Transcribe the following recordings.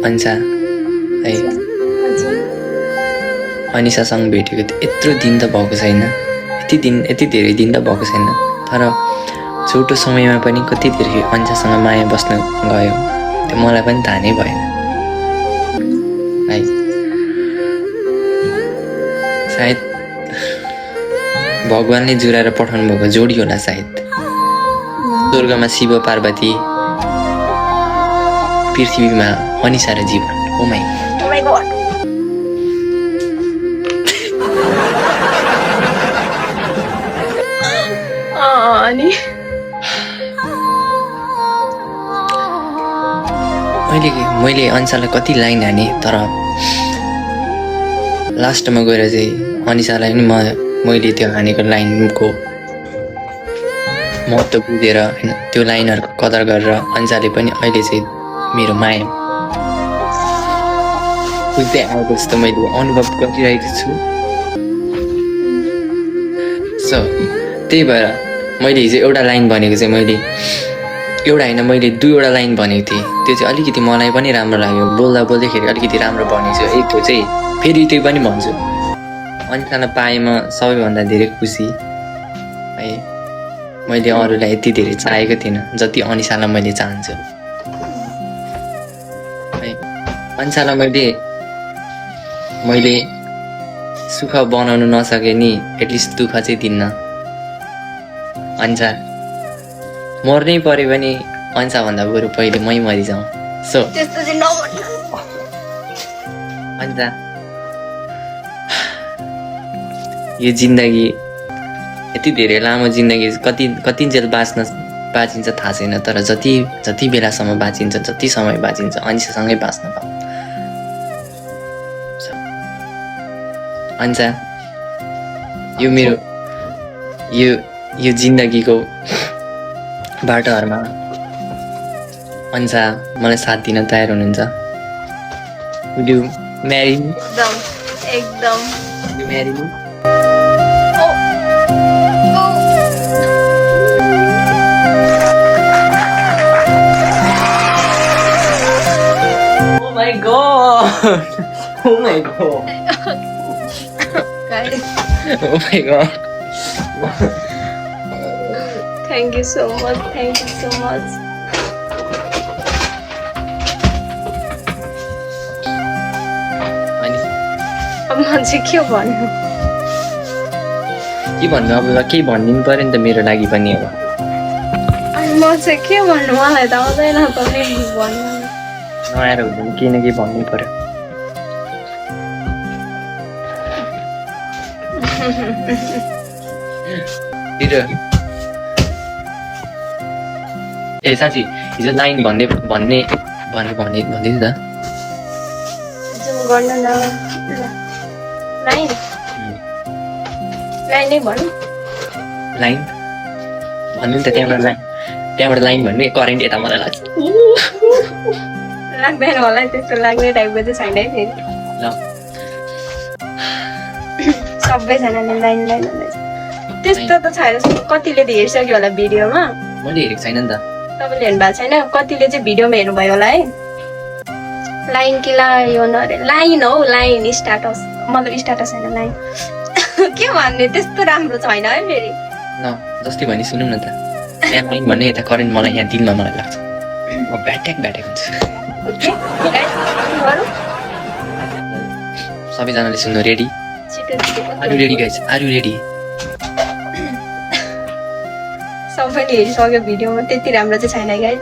ANSA है अनिसासँग भेटेको थियो यत्रो दिन त भएको छैन, यति धेरै दिन त भएको छैन, तर छोटो समयमा पनि कति धेरै अन्सासँग माया बस्न गयो त्यो मलाई पनि थाहा नै भएन है। सायद भगवानले जुराएर पठाउनु भएको जोडी होला सायद। स्वर्गमा शिव पार्वती, पृथ्वीमा अनिसा र जीवन। ओ माई गॉड अनि मैले अन्सालाई कति लाइन हाने, तर लास्टमा गएर चाहिँ अनिसालाई नि मैले त्यो हानेको लाइनको महत्त्व बुझेर होइन त्यो लाइनहरूको कदर गरेर अन्साले पनि अहिले चाहिँ मेरो माया बुझ्दै आएको जस्तो मैले अनुभव गरिरहेको छु। सो त्यही भएर मैले हिजो एउटा लाइन भनेको चाहिँ मैले एउटा होइन मैले 2वटा लाइन भनेको थिएँ, त्यो चाहिँ अलिकति मलाई पनि राम्रो लाग्यो, बोल्दाखेरि अलिकति राम्रो भनेको छु। त्यो चाहिँ फेरि त्यो पनि भन्छु, अन्सालाई पाएमा सबैभन्दा धेरै खुसी है। मैले अरूलाई यति धेरै चाहेको थिइनँ जति अनिसालाई मैले चाहन्छु है। अन्सालाई मैले सुख बनाउनु नसके नि एटलिस्ट दुःख चाहिँ दिन्न। अन्सा मर्नै पऱ्यो भने अन्साभन्दा बरु पहिले मै मरिजाउँ। सो अन्सा यो जिन्दगी यति धेरै लामो जिन्दगी कतिन्जेल बाँचिन्छ थाहा छैन, तर जति बेलासम्म बाँचिन्छ, जति समय बाँचिन्छ अन्सासँगै बाँच्न पाऊँ। अन्सा यो मेरो यो जिन्दगीको बाटोहरूमा अन्सा मलाई साथ दिन तयार हुनुहुन्छ? Would you marry me? एकदम Would you marry me? Oh my god! Oh my god! guys, Oh my god! thank you so much, thank you so much. अनि अब म चाहिँ के भन्नु, के भन्नु अब केही भनिदिनु पर्यो नि त मेरो लागि पनि अब। अनि म चाहिँ के भन्नु, मलाई त आउँदैन तपाईँ भन्नु। नआएर हुँदैन, केही न केही भन्नै पर्यो। ए साँच्ची हिजो लाइन भन्दै थियो त। जुम गर्नु न लाइन नै भन्नु। लाइन भन्नु नि त, त्यहाँबाट लाइन भन्नु, करेन्ट यता मलाई लाग्छ। लाग्दैन होला त्यस्तो लाग्ने टाइपको चाहिँ छैन है फेरि। ल सबैजनाले लाइन भन्दैछ, त्यस्तो त छैन। कतिले त हेरिसक्यो होला भिडियोमा, मैले हेरेको छैन नि त। तपाईँले हेर्नु भएको छैन, कतिले चाहिँ भिडियोमा हेर्नुभयो होला है। लाइन कि लायो नरे लाइन हो, लाइन स्टाटस, मतलब स्टाटस होइन लाइन। के भन्ने त्यस्तो राम्रो छैन है फेरि। ल जस्तै भने सुनौँ न त। यहाँ लाइन भन्ने यता करेन्ट मलाई यहाँ दिनमा मलाई लाग्छ, म भ्याट्याक हुन्छु। सबैजनाले सुन्नु ready? Are you ready guys? Are you ready? सबैले हेरिसक्यो भिडियोमा, त्यति राम्रो चाहिँ छैन गाइस।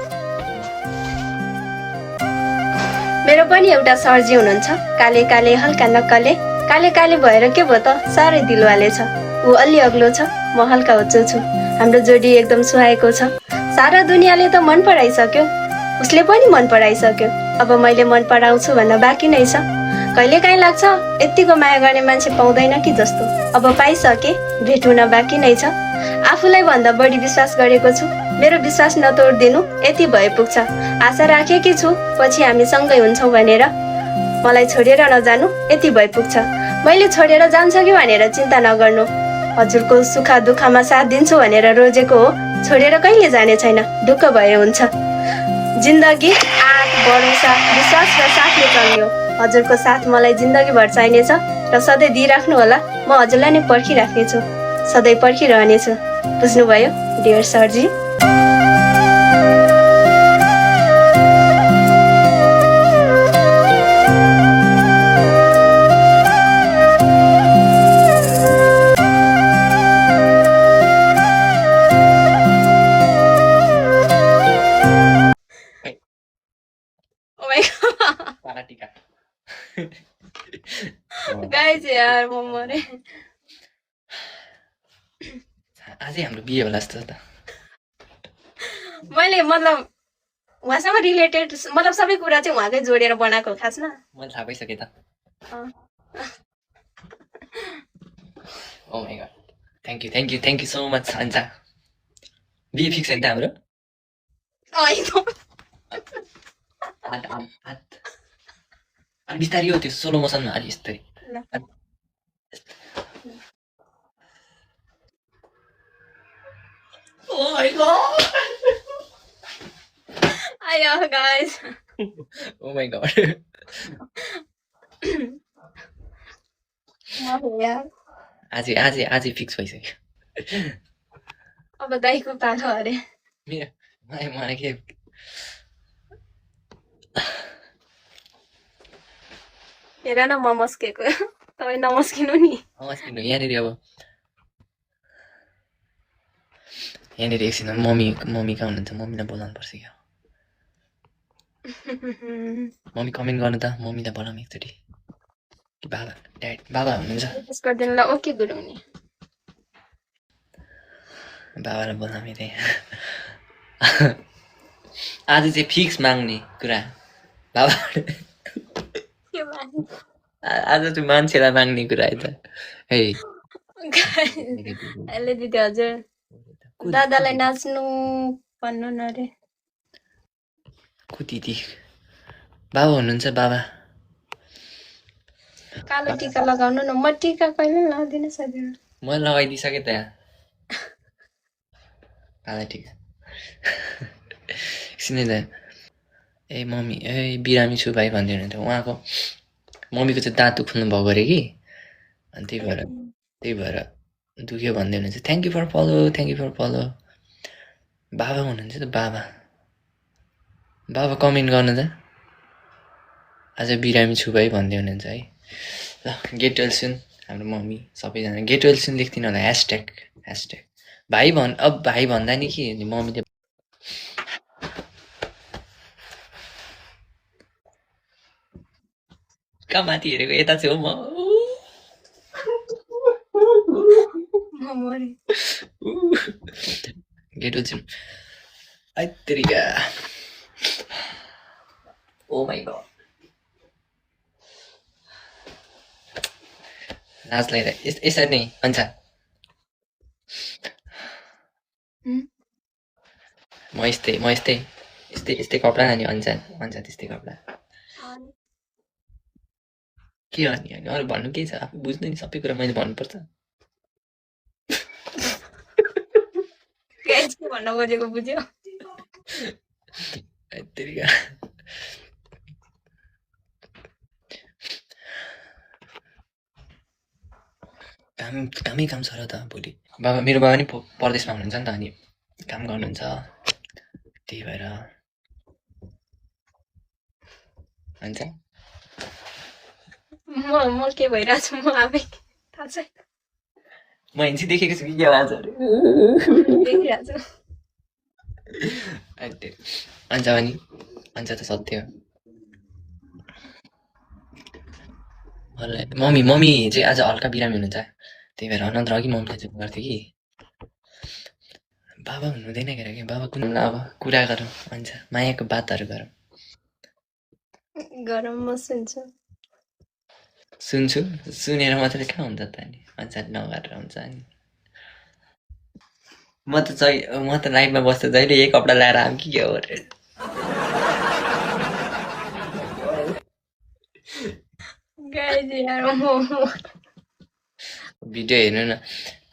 मेरो पनि एउटा सरजी हुनुहुन्छ, काले काले हल्का नक्कले, काले काले भएर के भयो त साह्रै दिलवाले छ। ऊ अलि अग्लो छ, म हल्का उच्चो छु, हाम्रो जोडी एकदम सुहाएको छ। सारा दुनियाँले त मन पराइसक्यो, उसले पनि मन पराइसक्यो, अब मैले मन पराउँछु भन्न बाँकी नै छ। कहिले काहीँ लाग्छ यतिको माया गर्ने मान्छे पाउँदैन कि जस्तो, अब पाइसके भेट हुन बाँकी नै छ। आफूलाई भन्दा बढी विश्वास गरेको छु, मेरो विश्वास नतोड्दिनु यति भए पुग्छ। आशा राखेकी छु पछि हामी सँगै हुन्छौँ भनेर, मलाई छोडेर नजानु यति भए पुग्छ। मैले छोडेर जान्छ कि भनेर चिन्ता नगर्नु, हजुरको सुख दुःखमा साथ दिन्छु भनेर रोजेको हो, छोडेर कहिले जाने छैन, ढुक्क भए हुन्छ। जिन्दगी आँट भरोसा विश्वास र साथले चल्ने हो। हजुरको साथ मलाई जिन्दगीभर चाहिनेछ र सधैँ दिइराख्नु होला। म हजुरलाई नै पर्खिराख्नेछु, सधैँ पर्खिरहनेछु। बुझ्नुभयो डियर सरजी? पारा टिका गाइज यार म मरे। आजै हाम्रो बिहे होला जस्तो छ त। मैले मतलब उहाँसँग रिलेटेड मतलब सबै कुरा चाहिँ उहाँकै जोडेर बनाएको खासमा। मैले थाहा पाइसकेँ त। Oh my God, thank you so much. अन्त बिहे फिक्स होइन त हाम्रो? बिस्तारै हो त्यो सोलो मोसनमा अलि यस्तै। Oh my god! आयो गाइस। Oh my god. आज फिक्स भइसक्यो। अब दाइको पालो अरे। मलाई के हेर न म मस्केको, तपाईँ नमस्किनु नि। नमस्किनु। यहाँनिर अब यहाँनिर एकछिन मम्मी कहाँ हुनुहुन्छ? मम्मीलाई बोलाउनु पर्छ क्या। मम्मी कमेन्ट गर्नु त, मम्मीलाई बोलाउनु एकचोटि। बाबा हुनुहुन्छ? गरिदिनुलाई ओके गुरुङनी। बाबालाई बोलाउने थिएँ। आज चाहिँ फिक्स माग्ने कुरा बाबा। आज चाहिँ मान्छेलाई माग्ने कुरा है त। है अहिले दिदी हजुर दादालाई नाच्नु भन्नु न रे। को दिदी? बाबा हुनुहुन्छ? बाबा कालो टिका लगाउनु न। म टिका कहिले लगाउँदिनँ सधैँ। मैले लगाइदिइसकेँ त यहाँ कालो टिका। एकछिन त। ए मम्मी बिरामी छु भाइ भन्दै हुनुहुन्थ्यो। उहाँको मम्मीको चाहिँ दाँत उख्ल्नु भएको अरे कि, अनि त्यही भएर दुख्यो भन्दै हुनुहुन्छ। Thank you for follow. बाबा हुनुहुन्छ त? बाबा कमेन्ट गर्नु त। आज बिरामी छु भाइ भन्दै हुनुहुन्छ है। ल गेट वेल सुन हाम्रो मम्मी सबैजना गेट वेल सुन लेख्दिनु होला। ह्यासट्याग भाइ भन्दा नि के मम्मीले कहाँ माथि हेरेको? यता छु म। गेट वेल सुन आइतरिका। ओ माई गॉड, लाज लागिरहेको यसरी नै हुन्छ। म यस्तै कपडा नि हुन्छ त्यस्तै कपडा। के अनि अरू भन्नु केही छ? आफू बुझ्नु नि, सबै कुरा मैले भन्नुपर्छ। भन्न खोजेको बुझ्यो। कामै काम छ र त भोलि। मेरो बाबा नि परदेशमा हुनुहुन्छ नि त, अनि काम गर्नुहुन्छ। त्यही भएर हुन्छ। म के भइरहेको छु म आफै थाहा छैन। म हिँड्छु देखेको छु कि के आवाजहरू देखिरहेको छु। अन्त अनि अन्त त सत्य हो। मम्मी चाहिँ आज हल्का बिरामी हुनुहुन्छ, त्यही भएर नत्र अघि मम्मीलाई चुप गर्थ्यो कि। बाबा हुनुहुँदैन के अरे? बाबा कुन अब कुरा गरौँ हुन्छ, मायाको बातहरू गरौँ। म सुन्छु सुनेर मात्रै कहाँ हुन्छ त नि, हुन्छ नगरेर हुन्छ नि। म त लाइफमा बस्दा जहिले यही कपडा ल्याएर आऊँ कि के हो अरे। भिडियो हेर्नु न।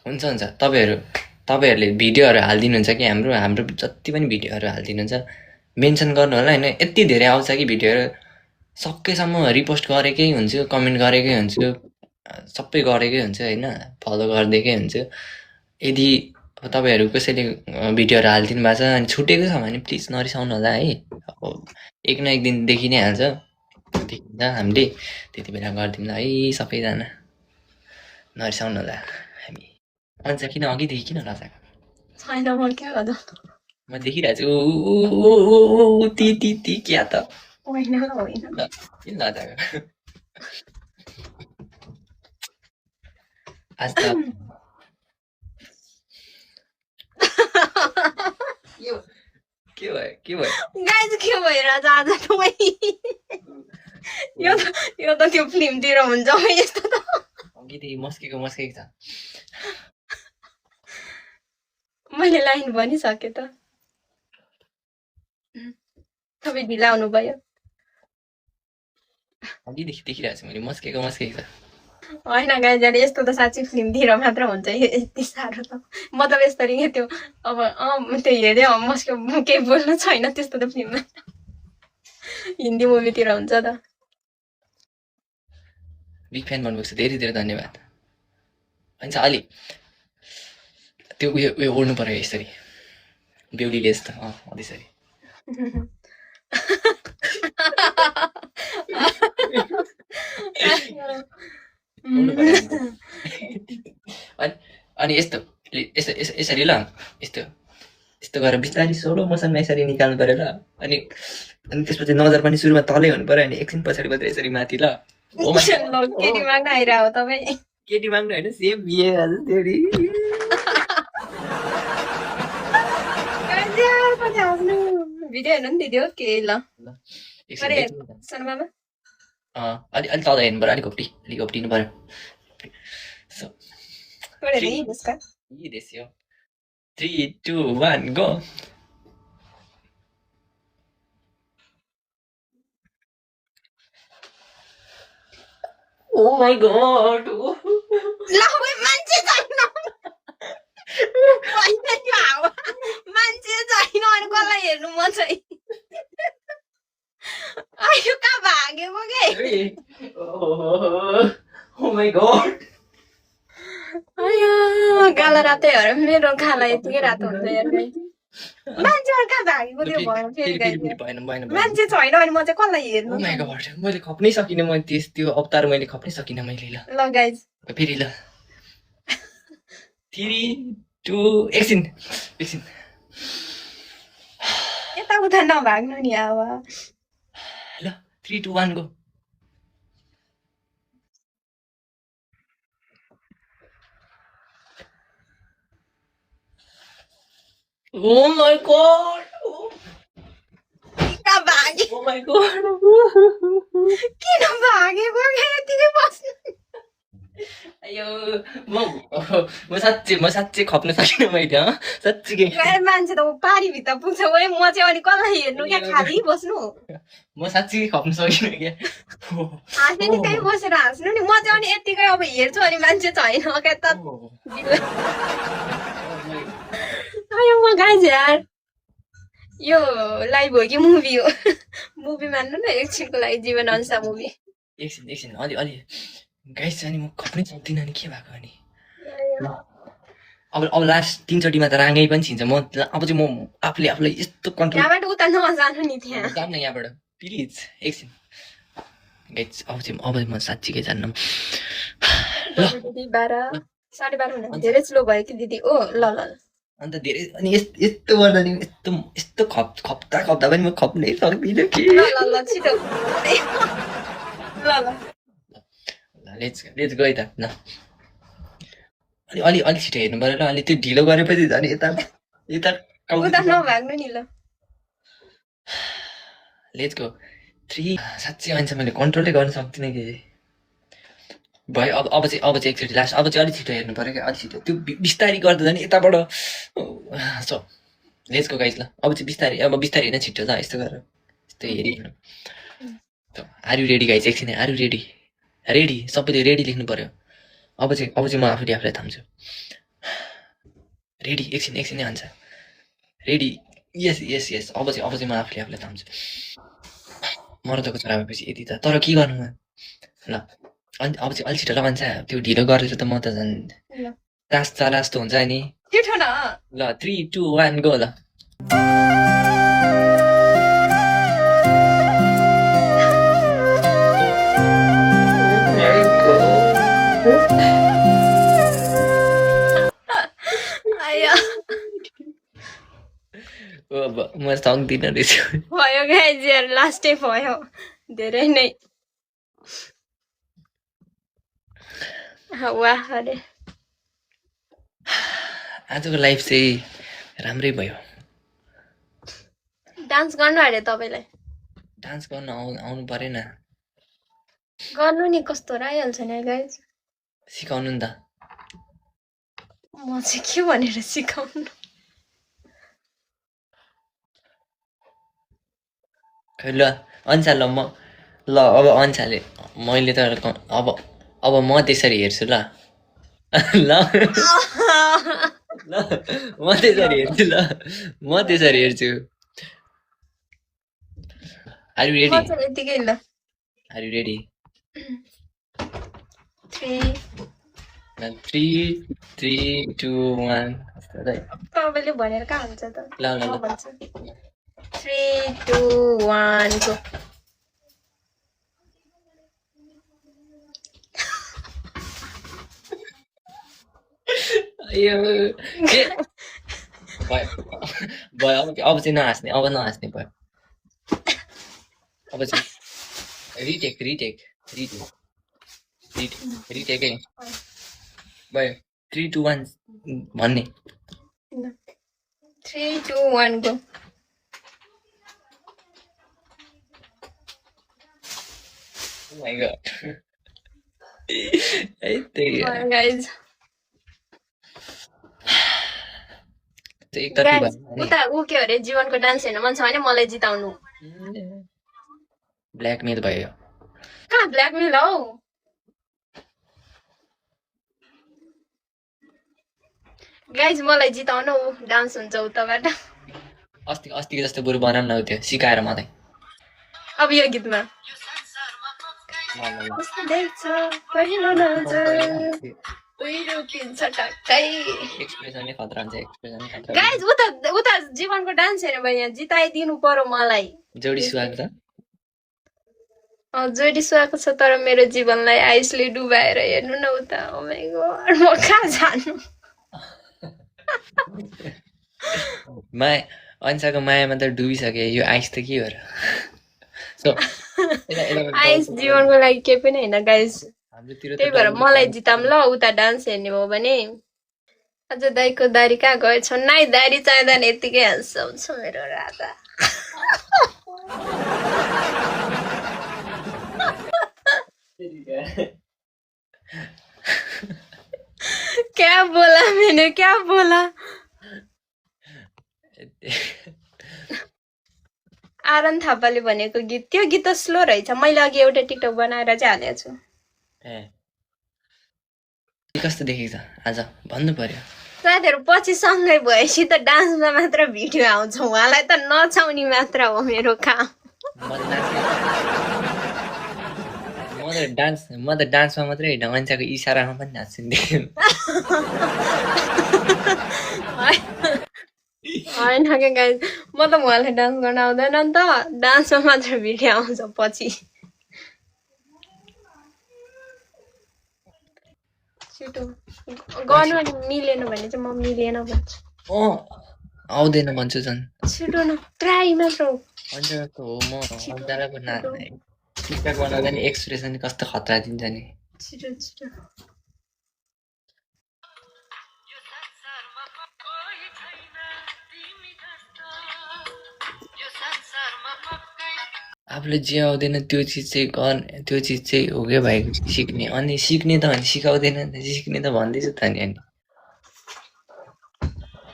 हुन्छ तपाईँहरूले भिडियोहरू हालिदिनुहुन्छ कि हाम्रो जति पनि भिडियोहरू हालिदिनुहुन्छ मेन्सन गर्नु होला होइन यति धेरै आउँछ कि भिडियोहरू सकेसम्म रिपोस्ट गरेकै हुन्छु कमेन्ट गरेकै हुन्छु सबै गरेकै हुन्छु होइन फलो गरिदिएकै हुन्छु यदि अब तपाईँहरू कसैले भिडियोहरू हालिदिनु भएको छ अनि छुटेको छ भने प्लिज नरिसाउनु होला है अब एक न एक दिन देखि नै हाल्छ देखिन्छ हामीले त्यति बेला गरिदिउँला है सबैजना नरिसाउनु होला हामी अन्त किन अघिदेखि किन नजाएको छैन म क्या गर्दा म देखिरहेको छु ती क्या त होइन किन नजाएको आज त के भयो गाइज के भइरहेछ आज यो त त्यो फिल्मतिर हुन्छ यस्तो त अघिदेखि मस्केको छ मैले लाइन भनिसकेँ त तपाईँ ढिला आउनुभयो अघिदेखि देखिरहेको छु मैले मस्केको छ होइन गाइजले यस्तो त साँच्चै फिल्मतिर मात्र हुन्छ यति साह्रो त मतलब यसरी त्यो अब त्यो हेर्दै मस्को केही बोल्नु छैन त्यस्तो त फिल्ममा हिन्दी मुभीतिर हुन्छ त बिग फ्यान भन्नुभएको छ धेरै धेरै धन्यवाद अनि अलि त्यो उयो ओढ्नु पर्यो यसरी बेहुलीले यस्तो त्यसरी अनि यस्तो यसरी ल यस्तो गरेर बिस्तारै सोलो मोसनमा यसरी निकाल्नु पर्यो ल अनि त्यसपछि नजर पनि सुरुमा तलै हुनु पर्यो अनि एकछिन पछाडि मात्रै यसरी माथि ल केटी माग्न आइरह हो तपाईँ केटी माग्नु होइन सेम बिहे भिडियो हेर्नु नि दिदी हो के ल सनमामा अलि तल हेर्नु पर्यो अलिक घोप्टिनु पर्यो देश्यो 3 2 1 गो Oh my god! मान्छे छैन अनि कसलाई हेर्नु म चाहिँ आयो कहाँ भागेको के Oh my god! आयो गाला रातै हो मेरो गाला यतिकै रातो हुन्छ हेर्ने मान्छेहरू कहाँ भागेको त्यो भयो फेरि मान्छे छैन अनि म चाहिँ कसलाई हेर्नु Oh my god! मैले खप्नै सकिनँ म त्यो अवतार मैले खप्नै सकिनँ मैले ल गाइज फेरि ल 3 2 एकछिन यताउता नभाग्नु नि अब ल 3 2 1 गो Oh my god! कहाँ भागे Oh my god! किन भागेको यतिकै बस्नु अयो म साँच्चै खप्न सकिनँ मैले साँच्चीकै मान्छे त पारीभित्र पुग्छ म चाहिँ अनि कसलाई हेर्नु क्या खाली बस्नु म साँच्चै खप्न सकिनँ क्या हाँस्ने नि त्यही बसेर हाँस्नु नि म चाहिँ अनि यतिकै अब हेर्छु अनि मान्छे छैन क्या त म गाइज यार यो लाइभ हो कि मुभी हो मुभी मान्नु न एकछिनको लागि जीवन अनुसार मुभी एकछिन अलि गाइस अनि म खप्नै सक्दिनँ नि के भएको अनि अब लास्ट 3 चोटिमा त राङ्गै पनि छिन्छ म अब चाहिँ म आफूलाई यस्तो कन्ट्रोल यहाँबाट उता नजानु नि त्यहाँ जान्न यहाँबाट प्लिज एकछिन गाइस अब म साँच्चीकै जान्न ल 12 12:30 हुन धेरै स्लो भयो कि दिदी ओ ल अन्त धेरै अनि यस्तो गर्दा नि यस्तो खप्दा पनि म खप्नै सक्दिनँ कि ल छिटो ल लेट्स गयो त ल अलि छिटो हेर्नु पर्यो ल अलि त्यो ढिलो गरेपछि झन् यता उता नभाग्नु नि ल लेट्स गो 3 साँच्चै मान्छे मैले कन्ट्रोलै गर्न सक्दिनँ कि भयो अब चाहिँ एकचोटि लास्ट अब चाहिँ अलिक छिटो हेर्नु पर्यो क्या अलिक छिटो त्यो बिस्तारी गर्दा झन् यताबाट सो लेट्स गो गाइस ल अब चाहिँ बिस्तारै होइन छिटो ल यस्तो गरेर यस्तो हेरिहेर्नु आर यु रेडी गाइस एकछिन आर यु रेडी सबैले रेडी लेख्नु पर्यो अब चाहिँ म आफूलाई थाम्छु रेडी एकछिन नै हान्छ रेडी यस यस यस अब चाहिँ म आफूले थाम्छु मर्दको छोरा भएपछि यति त तर के गर्नु ल अनि अब चाहिँ अलि छिटो ल भन्छ त्यो ढिलो गरेर त म त झन् रास्तो हुन्छ नि छिटो न ल 3 2 1 गो ल आयो अब म सक्दिनँ रहेछु भयो गाइज यार लास्टै भयो धेरै नै वाह अरे आजको लाइफ चाहिँ राम्रै भयो डान्स गर्नु अरे तपाईँलाई डान्स गर्न आउनु परेन गर्नु नि कस्तो आइहाल्छ नि गाइज सिकाउनु नि त म चाहिँ के भनेर सिकाउनु खै ल अन्सा ल म ल अब अन्साले मैले त अब म त्यसरी हेर्छु ल ल ल म त्यसरी हेर्छु ल म त्यसरी हेर्छु आर यु रेडी यतिकै ल आर यु रेडी 3 3 2 1 तपाईँले भनेर कहाँ हुन्छ त ल ल ल 3 2 1 गो भयो भयो अब चाहिँ नहाँस्ने भयो अब चाहिँ रिटेक है भयो 3 2 1 भन्ने 3 2 1 go Oh my god. Guys उता ऊ के अरे जीवनको डान्स हेर्नु मन छ भने मलाई जिताउनु ब्ल्याकमेल भयो कहाँ ब्ल्याकमेल हौ गाइज मलाई जिताउनु डान्स हुन्छ उताबाट अस्तिको जस्तो बरु बनाउन न त्यो सिकाएर मलाई अब यो गीतमा गाइज उता जीवनको डान्स हेर्नु भयो यहाँ जिताइदिनु पर्यो मलाई जोडी सुहाग त जोडी सुहाएको छ तर मेरो जीवनलाई आइसले डुबाएर हेर्नु न उता ओ माय गॉड म कहाँ जानु माया अन्साको मायामा त डुबिसके यो आइस त के हो र आइस जीवनको लागि केही पनि होइन गाइज त्यही भएर मलाई जिताम ल उता डान्स हेर्ने हो भने अझ दाईको दारी कहाँ गएछ नाइ दारी चाहिँदैन यतिकै ह्यान्डसम छ मेरो राजा क्या बोला मैंने क्या बोला आरन थापाले भनेको गीत त्यो गीत त स्लो रहेछ मैले अघि एउटा टिकटक बनाएर चाहिँ हालेको छु कस्तो देखेको छ आज भन्नु पर्यो साथीहरू पछि सँगै भएपछि त डान्समा मात्र भिडियो आउँछ उहाँलाई त नचाउने मात्र हो मेरो काम म त डान्समा मात्रै होइन मान्छेको इसारामा पनि नाच्छु नि होइन क्या गाइज म त उहाँलाई डान्स गर्न आउँदैन नि त डान्समा मात्र भिडियो आउँछ पछि छिटो गर्नु अनि मिलेन भने चाहिँ म मिलेन भन्छु आउँदैन भन्छु झन् छिटो न ट्राई मात्र हो अन्जलाको हो म अन्जलाको नाच्ने टिकटक बनाउँदा नि एक्सप्रेसन कस्तो खतरा दिन्छ नि छिटो छिटो आफूले जे आउँदैन त्यो चिज चाहिँ हो क्या भाइ सिक्ने अनि सिक्ने त भने सिकाउँदैन सिक्ने त भन्दैछु त नि अनि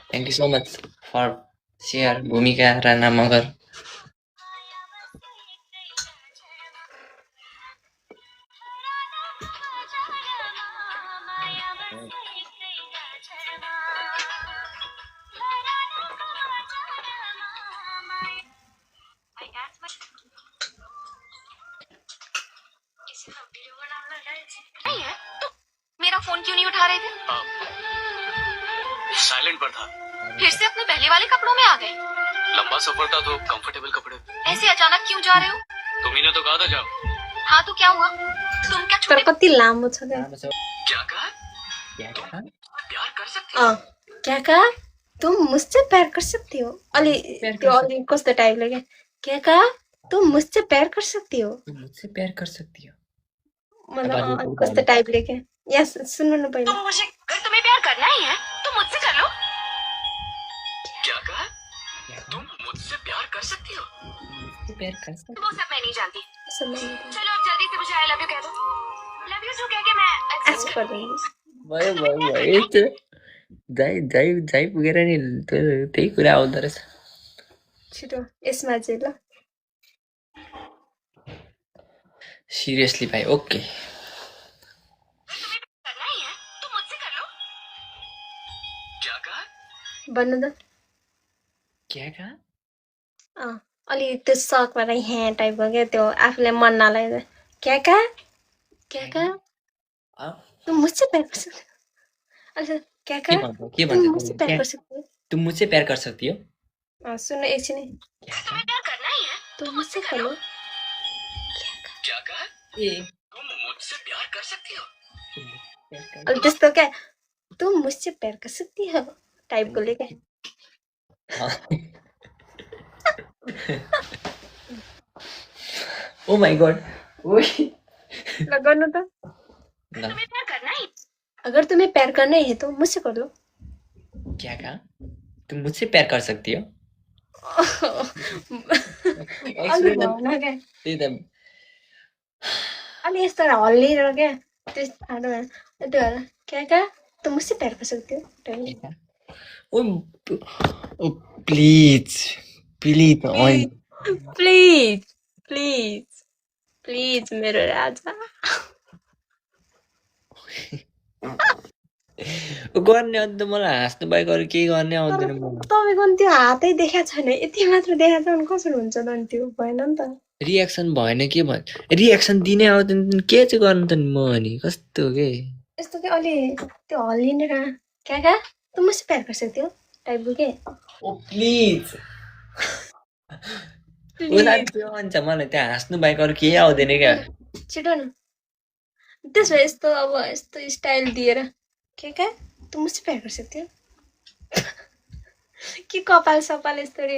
thank you so much for share Bhumika Rana Magar phone क्यों नहीं उठा रहे थे? साइलेंट पर था। फिर से अपने पहले वाले कपड़ों में आ गए? लंबा सफर था तो कंफर्टेबल कपड़े। ऐसे अचानक क्यों जा रहे हो? तुम्ही ने तो कहा था जाओ। हाँ तो क्या हुआ? तुम क्या तर छूटे? कति लामो छ क्या क्या कहा? क्या कहा? प्यार कर सकते हो? क्या कहा तुम मुझसे प्यार कर सकती हो अलि प्यार त्यो कर अलि कस्तो टाइपले क्या कहा तुम मुझसे प्यार कर सकती हो तुम मुझसे प्यार कर सकती हो। मतलब अब अलि कस्तो टाइपले क्या यस सुन्नु न पहिला अगर तुम्हें प्यार करना ही है तो मुझसे कर लो। क्या कहा? क्या कहा? तुम मुझसे प्यार कर सकती हो? मुझसे प्यार कर सकती वो सब मैं नहीं जानती। सुन्नु चलो अब जल्दी से मुझे आई लव यू कह दो। लव यू टू कह के मैं एक्सेप्ट एक्सेप्ट गर्दैन भयो त्यो जाइ पुगेर नि त्यही कुरा आउँदो रहेछ। छिटो यसमा चाहिँ ल सिरियसली भाइ ओके। करना ही है तो मुझसे कर लो। क्या कहा? भन्नु त क्या कहा? अलि त्यो सकबाट ह्या टाइपको क्या त्यो आफूलाई मन नलाग्दा क्या कहा अँ, तुम मुझसे प्यार कर सकते हो अच्छा क्या के कहा भन्छ तुम मुझसे प्यार क्या? कर सकते हो तुम मुझसे प्यार कर सकती हो? सुन्नु एकछिन है। क्या कहा? प्यार करना ही है तुम मुझसे कर लो क्या कहा? ए तुम मुझसे प्यार कर सकती हो? तुम मुझसे प्यार कर अलि त्यस्तो क्या तुम मुझसे प्यार कर सकती हो टाइपको ले क्या ओ माय गॉड ओए ल गर्नु त ल तुम्हें प्यार करना ही अगर तुम्हें प्यार करना है तो मुझसे कर लो क्या कहा? तुम मुझसे प्यार कर सकती हो? अलि भएन क्या त्यही त अलि यस्तो हल्लिएर क्या त्यस थाहा भएन त्यो भएर क्या तुम मुझसे प्यार कर सकती हो टाइपले। क्या कहा? ओ प्लिज प्लिज ओइ प्लिज प्लिज प्लिज मेरो राजा गर्ने अन्त मलाई हाँस्नु बाहेक अरू केही गर्ने आउँदैन मलाई। तपाईँको नि त्यो हातै देखाएको छैन यति मात्र देखाएको छ भने कसरी हुन्छ त अनि त्यो भएन नि त रियाक्सन भएन के भन्छ रियाक्सन दिनै आउँदैन के चाहिँ गर्नु त नि म अनि कस्तो के यस्तो कि अलि त्यो हल्लिने क्या तुम मुझसे प्यार कर सकती हो टाइपको के ओ प्लिज त्यो भन्छ मलाई त्यहाँ हाँस्नु बाहेक अरू केही आउँदैन क्या छिटो न त्यसो भए यस्तो अब यस्तो स्टाइल दिएर क्या तुम मुझसे प्यार कर सकती हो कि कपाल सपाल यस्तरी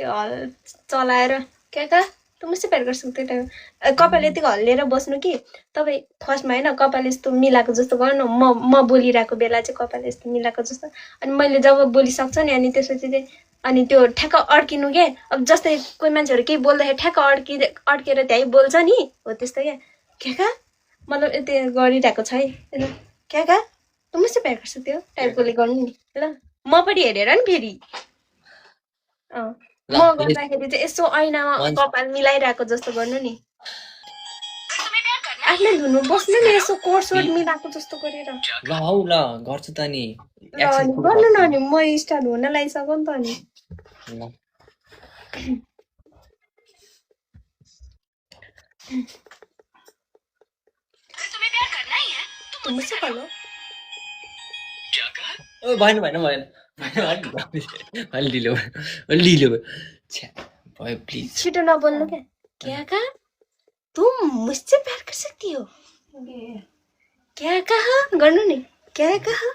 चलाएर क्या तुम मुझसे प्यार कर सकते हो टाइप कपाल यतिको हल्लिएर बस्नु कि तपाईँ फर्स्टमा होइन कपाल यस्तो मिलाएको जस्तो गर्नु म बोलिरहेको बेला चाहिँ कपाल यस्तो मिलाएको जस्तो अनि मैले जब बोलिसक्छु नि अनि त्यसपछि चाहिँ अनि त्यो ठ्याक्क अड्किनु क्या अब जस्तै कोही मान्छेहरू केही बोल्दाखेरि ठ्याक्क अड्केर त्यहीँ बोल्छ नि हो त्यस्तो क्या मतलब यति गरिरहेको छ है क्या तुम मुझसे प्यार कर सकते हो टाइपकोले गर्नु नि ल म पनि हेरेर नि फेरि म गर्दाखेरि चाहिँ यसो ऐनामा कपाल मिलाइरहेको जस्तो गर्नु नि तुम्हें प्यार करना आफ्नै धुनु बस्नु नि यसो कोर्सोट मिलाएको जस्तो गरेर ल हौ ल गर्छु त नि ल अनि गर्नु न अनि म स्टार्ट हुन लागिसक्यो नि त अनि ल तुम्हें प्यार करना ही है तुम मुझसे कर लो क्या कहा? ओ भएन अलि ढिलो भयो छ्या भयो प्लिज छिटो नबोल्नु क्या तुम मुझसे प्यार कर सकती हो क्या कहा गर्नु नि क्या कहा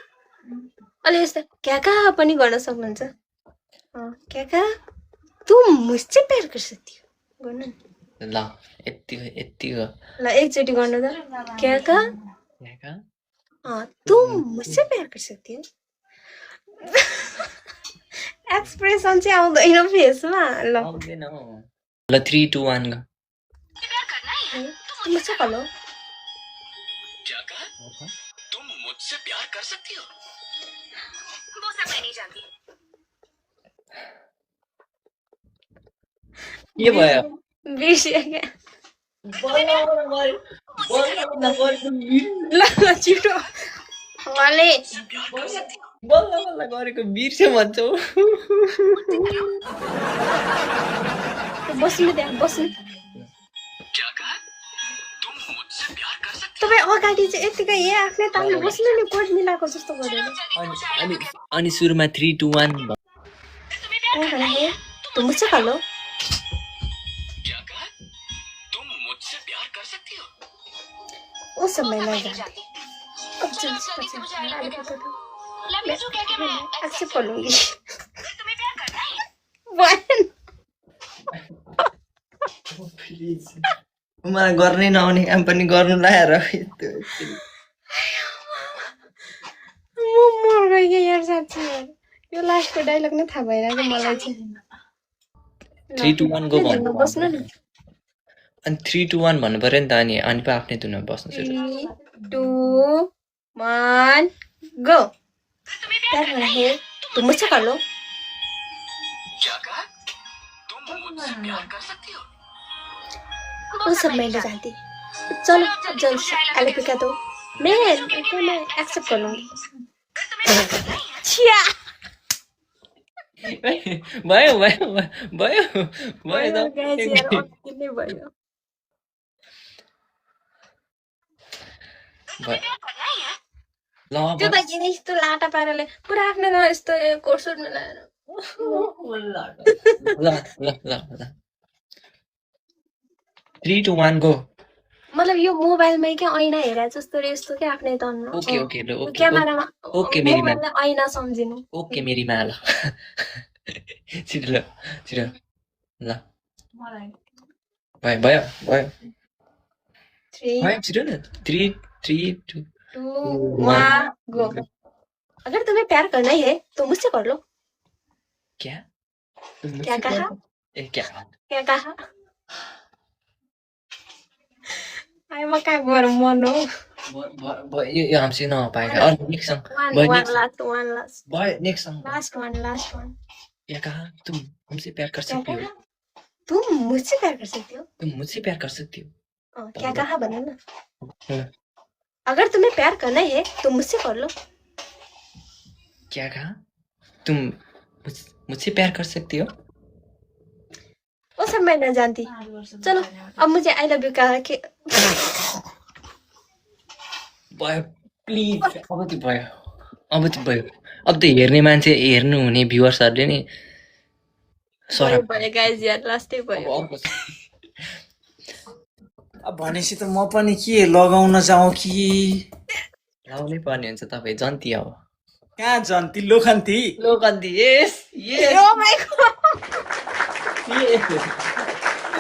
अलि यस्तो क्या कहा पनि गर्न सक्नुहुन्छ क्या तुम मुझसे प्यार कर सकती हो गर्नु नि ल यतिको ल एकचोटि गर्नु त क्या कहा क्या कहा? तुम मुझसे प्यार कर सकती हो एक्सप्रेसन चाहिँ आउँदैन फेसमा ल आउँदैन हौ। ल 3 2 1 ग प्यार करना ही है तुम मुझसे कर लो क्या कहा? तुम मुझसे प्यार कर सकती हो? वो सब मैं नहीं जानती। के भयो बिर्सियो क्या ल छिटो अलि बल्ल बल्ल गरेको बिर्स्यो भन्छौ बस्नु त्यहाँ बस्नु क्या कहा? तुम मुझसे प्यार कर सकती तपाईँ अगाडि चाहिँ यतिकै आफ्नै तालले बस्नु नि कोट मिलाएको जस्तो गरेर अनि सुरुमा 3 2 1 तुम मुझसे कर लो क्या कहा तुम मुझसे प्यार कर सकती हो वो सब मैं नहीं नहीं जानती जानती अब चलो जल्दी जल्दी से मुझे आई आगे लव यू बता दो लव यू कह के मैं एक्सेप्ट कर लूंगी तुम्हें प्यार करना है मलाई गर्नै नआउने काम पनि गर्नु लाएर म मर गएँ यार साँच्ची यार यो लास्टको डायलग नै थाहा भएन कि मलाई चाहिँ 3 2 1 गो भन्नु बस्नु नि अनि 3 2 1 भन्नु पर्यो नि त अनि पो आफ्नै धुनमा बस्नु छ 3 2 1 गो प्यार करना है तुम मुझसे कर लो क्या कहा तुम मुझसे प्यार कर सकती हो वो सब मैं नहीं जानती चलो अब जल्दी से आलू पिका दो मैं एक्सेप्ट कर लूंगी छिया भयो भयो गाइस यार अति भयो ल त्यो त किन यस्तो लाटा पाराले पुरा आफ्नो यस्तो कोर्सुट मिलाएर ल 3 2 1 गो मतलब यो मोबाइलमै क्या ऐना हेरे जस्तो रे यस्तो क्या आफ्नै तनमा ओके ओके ल ओके क्यामेरामा ओके मेरी माल मोबाइललाई ऐना सम्झिनु ओके मेरी माल छिटो ल छिटो ल भयो भयो भयो 3 भयो छिटो न 3 3 2 2 1 गो अगर तुम्हें प्यार करना ही है तो मुझसे कर लो क्या क्या कहा ए क्या क्या कहा आइ म कहाँ गएर मन हो यो हमसे नपाएगा और नेक्स्ट सॉन्ग one last भयो नेक्स्ट सॉन्ग last one क्या कहा तुम हमसे प्यार कर क्या सकती हो कहा तुम मुझसे प्यार कर सकती हो तुम मुझसे प्यार कर सकती हो क्या कहा भन्नु न हाँ। अगर तुम्हें प्यार करना ही है तो मुझसे कर लो क्या कहा तुम मुझसे प्यार कर सकती हो वो सब मैं न जानती चलो अब मुझे आई लव यू कहा कि भयो प्लिज अब त भयो अब त भयो अब त हेर्ने मान्छे हेर्नु हुने भ्युअर्सहरूले नि सर भयो गाइज यार लास्टै भयो अब भनेपछि त म पनि के लगाउन जाउँ कि लाउनै पर्ने हुन्छ तपाईँ जन्ती अब कहाँ जन्ती लोखन्ती लोकन्ती यस यस Oh my God!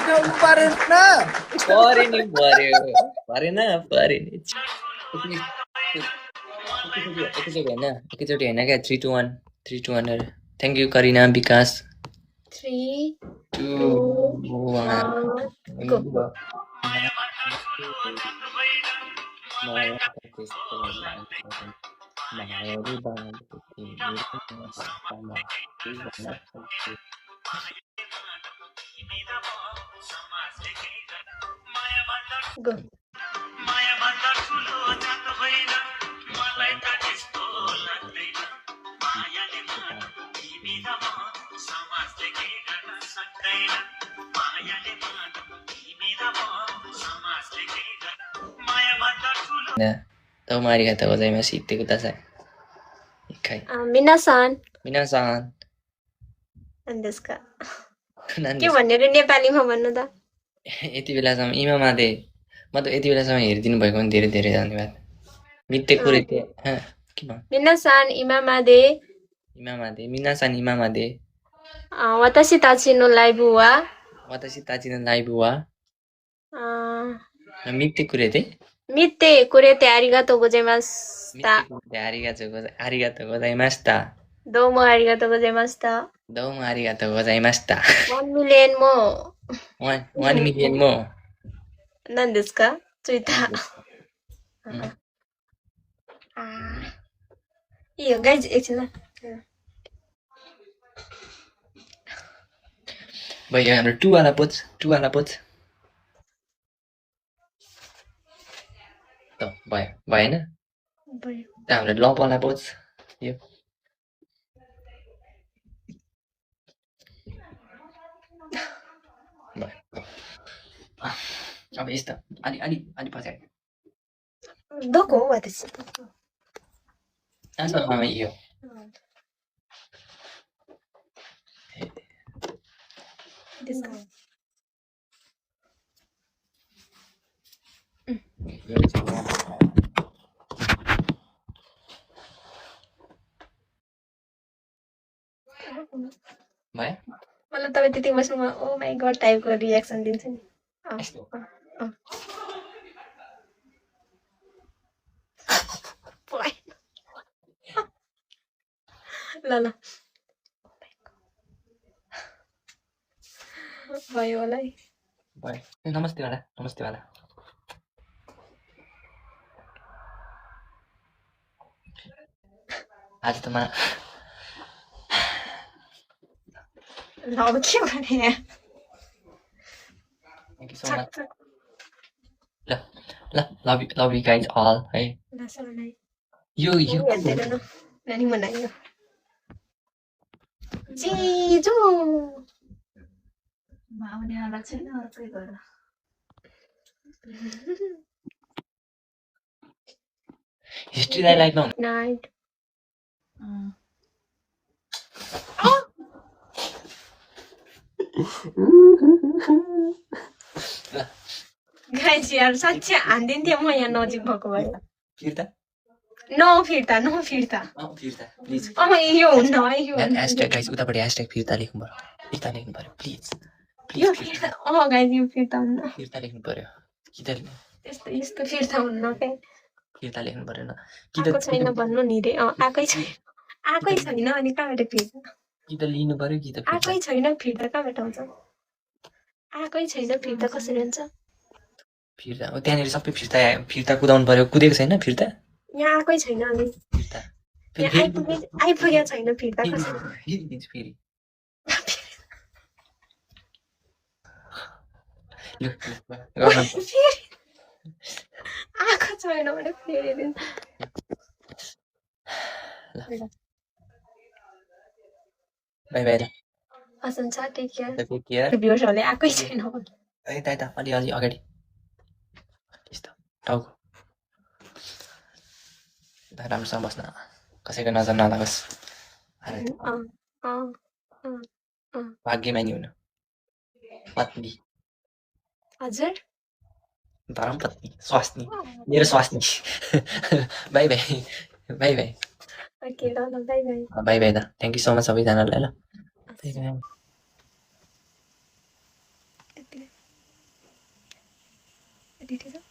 उठाउनु परेन परे नि पर्यो परेन परे नि एकैचोटि होइन क्या 3 2 1 3 2 1 थ्याङ्क यू करिना विकास 3 2 1 go. Go.どうもありがとうございます。言ってください。一回。皆さん皆さん、 何ですか何 के です भनेर नेपालीमा भन्नु त यति बेलासम्म इमामाले मतलब यति बेलासम्म हेरिदिनु भएको पनि धेरै धेरै धन्यवाद मित्ते कुरेते के भन्नु 皆さん今まで今まで皆さん今まで私たちのライブは私たちのライブはあ見てくれて見てくれてありがとうございまし見てた。くれてありがとうございました。どうもありがとうございました。どうもありがとうございました。 1 million も1ミリオンも何ですかツイッター。いいよ、ガイズ、एकछिन ल भयो हाम्रो 2 वाला पोज 2 वाला पोज त भयो भएन भयो। त हाम्रो लभ वाला पोज यो भयो अब यस्तो अलि अलि अलि पछाडि どこ私。 Nasa mama iyo. भयो? मलाई तपाईँ त्यति बस्नुमा ओ माई गड टाइपको रियाक्सन दिन्छ नि यस्तो। ल ल भयो होला है भयो। ए, नमस्ते वाला नमस्ते वाला। आज त मलाई ल अब के भने थ्याङ्क यू सो मच। ल ल लभ यु गाइज अल है। यो हेर्दैन नानी मनायो जिजु आउनेवाला छैन अर्कै गरेर हिस्ट्रीलाई लाइकमा नाइट गाइज यार साँच्चै हान्दिन्थ्यो म यहाँ नजिक भएको भए फिर्ता नफिर्ता फिर्ता प्लिज। यो हुन्न है यो ह्यासट्याग गाइज उतापट्टि ह्यासट्याग फिर्ता लेख्नु पर्यो। फिर्ता लेख्नु पर्यो प्लिज यो प्लिज फिर्ता गाइज यो फिर्ता हुन्न फिर्ता लेख्नु पर्यो कि त यस्तो यस्तो फिर्ता हुन्न के फिर्ता लेख्नु परेन कि आएको त छैन भन्नु नि रे आएकै छैन अनि कहाँबाट फिर्ता कि त लिनु पर्यो कि त आएकै छैन फिर्ता कहाँबाट आउँछ आएकै छैन फिर्ता कसरी हुन्छ फिर्ता अब त्यहाँनिर सबै फिर्ता कुदाउनु पर्यो। कुदेको छैन फिर्ता यहाँ आएकै छैन अनि फिर्ता यहाँ आइपुगेको छैन फिर्ता कसरी फेरि दिन्छु फेरि। लु, गर्न फेरि आएको छैन भने फेरि दिन बाई बाई ल हसन छ टेक केयर टेक केयर। भ्युअर्सहरूले आएकै छैन भने यता अलि अगाडि यस्तो टाउको यता राम्रोसँग बस्न कसैको नजर नलागोस्। भाग्यमानी हुनु पत्नी हजुर धर्मपत्नी स्वास्नी मेरो स्वास्नी। By by by by okay ल ल बाई बाई बाई बाई दा थ्याङ्क यू सो मच सबैजनालाई ल बाई बाई। यति छ